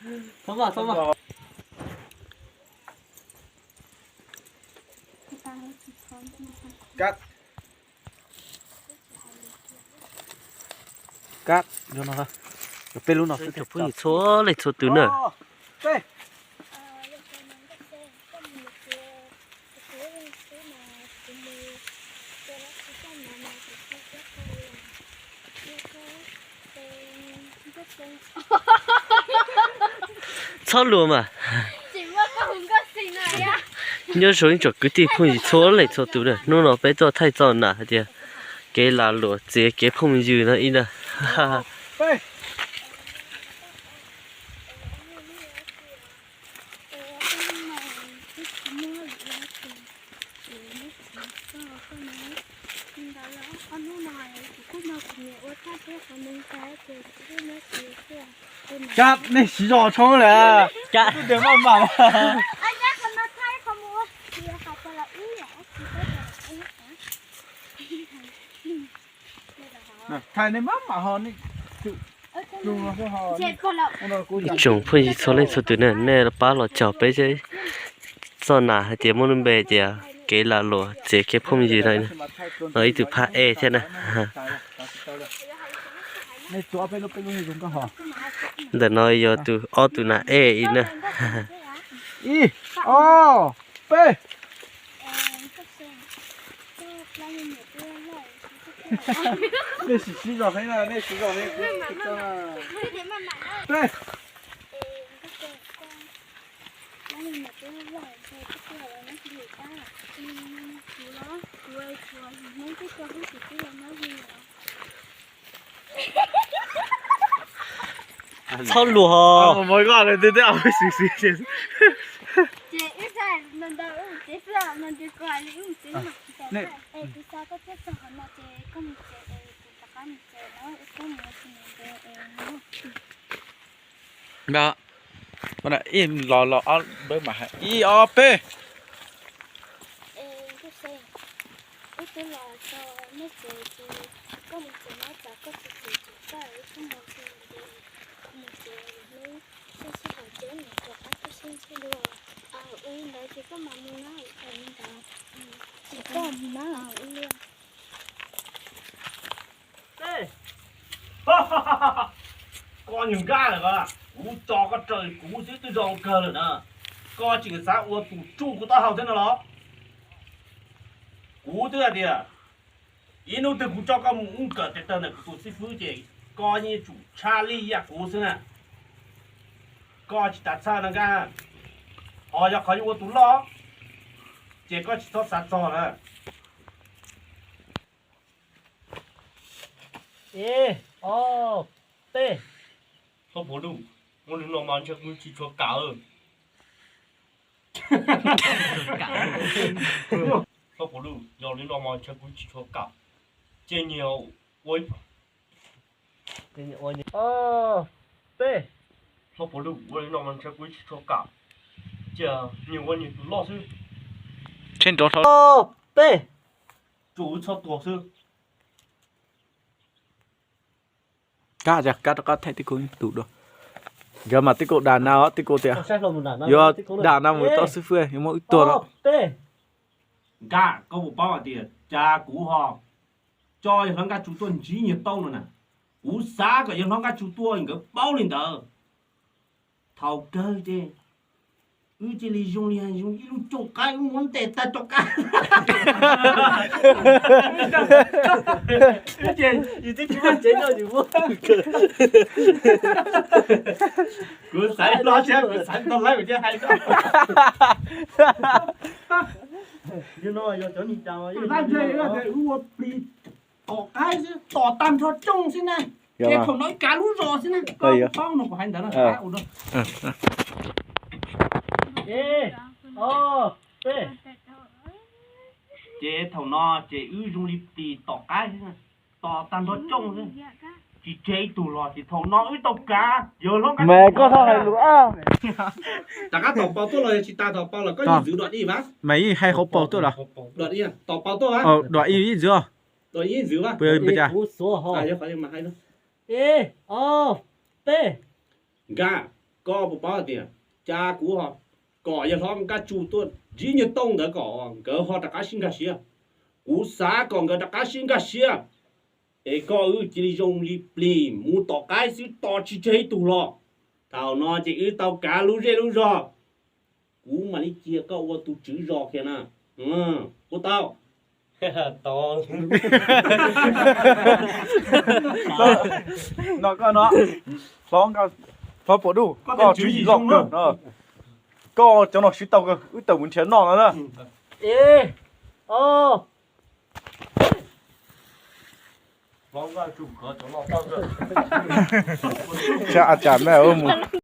Txhob maj, txhob maj. Kab. Kab, peb lub no xwb, phooj ywg txhua leej txhua tus na. Txhob luag mas. Nyob zoo ib tsoom kwv tij phooj ywg txhua leej txhua tus na, hnub no peb tuaj thaij txoj nam hais tias kev lag luam txiav kev phooj ywg no ib na. Kab, nej siv zog tshoob lawm. Kab, maj mam. Thaij nej maj mam ho nej. Ib tsoom phooj ywg txhua leej txhua tus na, nej pab los caum peb txoj nam hais tias muaj lub npe tias kev lag luam txiav kev phooj ywg no, no ib tug phab ej thiab na. Ntawm no yog tus ob tug nam ej ib na. Ib, ob, peb. Nej sim siv zog heev na, nej siv zog heev. Peb. Txhob luag. Ib los los ob npawb mam hais ib ob peb. Koj nyuag nkaj lawm, kuv tso koj raws kuv xwb twb zoo kawg lawm na. Koj tseem xav ua tus tsuj kuv taub hau thiab no los? Kuv twb hais tias ib hnub twg kuv tso koj mus ua kawm tes taw ntawm kuv tus xib fwb ces koj yeej tsum tshaj lij yam kuv xwb na. Koj tsis tas txhawj no nkaj, ho yog qhov yuav ua tus loj ces koj tsis txhob xav txog na. Ib, ob, peb. Hlob Puav Luj, ua li no mas ntshe kuv tsis tshua kam. Hlob Puav Luj, yog li no mas ntshe kuv tsis tshua kam. Cia nyias ua, ob, peb. Hlob Puav Luj, ua li no mas ntshe kuv tsis tshua kam. Cia nyias ua nyias tus loj xwb. Ob, peb. Tsuas wb txhob tuag xwb. Kab, kab rov qab thaij tib kaug tus dua. Nkawd mas tib kaug dam na, tib kaug tias yuav dam na mus tau xib fwb yuav muab wb tuag no. Nkaj, koj puas paub hais tias cas kuv ho tso yawg hlob Nkaj Tsu tuaj ntsib nyias taub no na? Kuv xav kom yawg hlob Nkaj Tsu tuaj nkawd paub li ntawd. Thaum kawg ces wb cia li zoo li zoo ib lub cooj qaib, wb muab ntes tag rov qab. Kuv xav los thiab, kuv xav tau lawm thiab hais. Wb ua plis tom qab xwb, tom tag nrho cooj xwb na. Ces thaum no ib kav lub zos xwb na, koj paub no kuv hais ntawd no. Ces thaum no ces wb zoo li plis tom qab xwb na, tom tag nrho cooj xwb. Tsis tseg ib tug los ces thaum no wb tau kav yawg hlob Nkaj Tsu. Rov qab tom paus tuaj los yog tsis tas tom paus los koj yeej ntxwv dua dib mas. Mas yeej hais hauv paus tuaj los? Dua dib, tom paus tuaj mas. Dua ib yeej ntxwv. Dua ib yeej ntxwv mas. Ib, ob, peb. Nkaj, Koj puas paub hais tias cas kuv ho kom yawg hlob Nkaj Tsu tuaj ntsib nyuag tooj ntawd kom nkawd ho rov qab sib nkag siab? Kuv xav kom nkawd rov qab sib nkag siab, es koj wb cia li zoo li plis mus tom qab xwb, tos tsis tseg ib tug los. Thaum no ces wb tau kav lub zej lub zog, kuv mam li cia koj ua tus tswv zos kiag na. Puas tau? No koj no, hlob, hlob Pov Duj, koj tswv yim loj kawg no. Koj cov no siv tau kawg, wb tawm mus nrhiav noj no na. Tsam tsam na mus.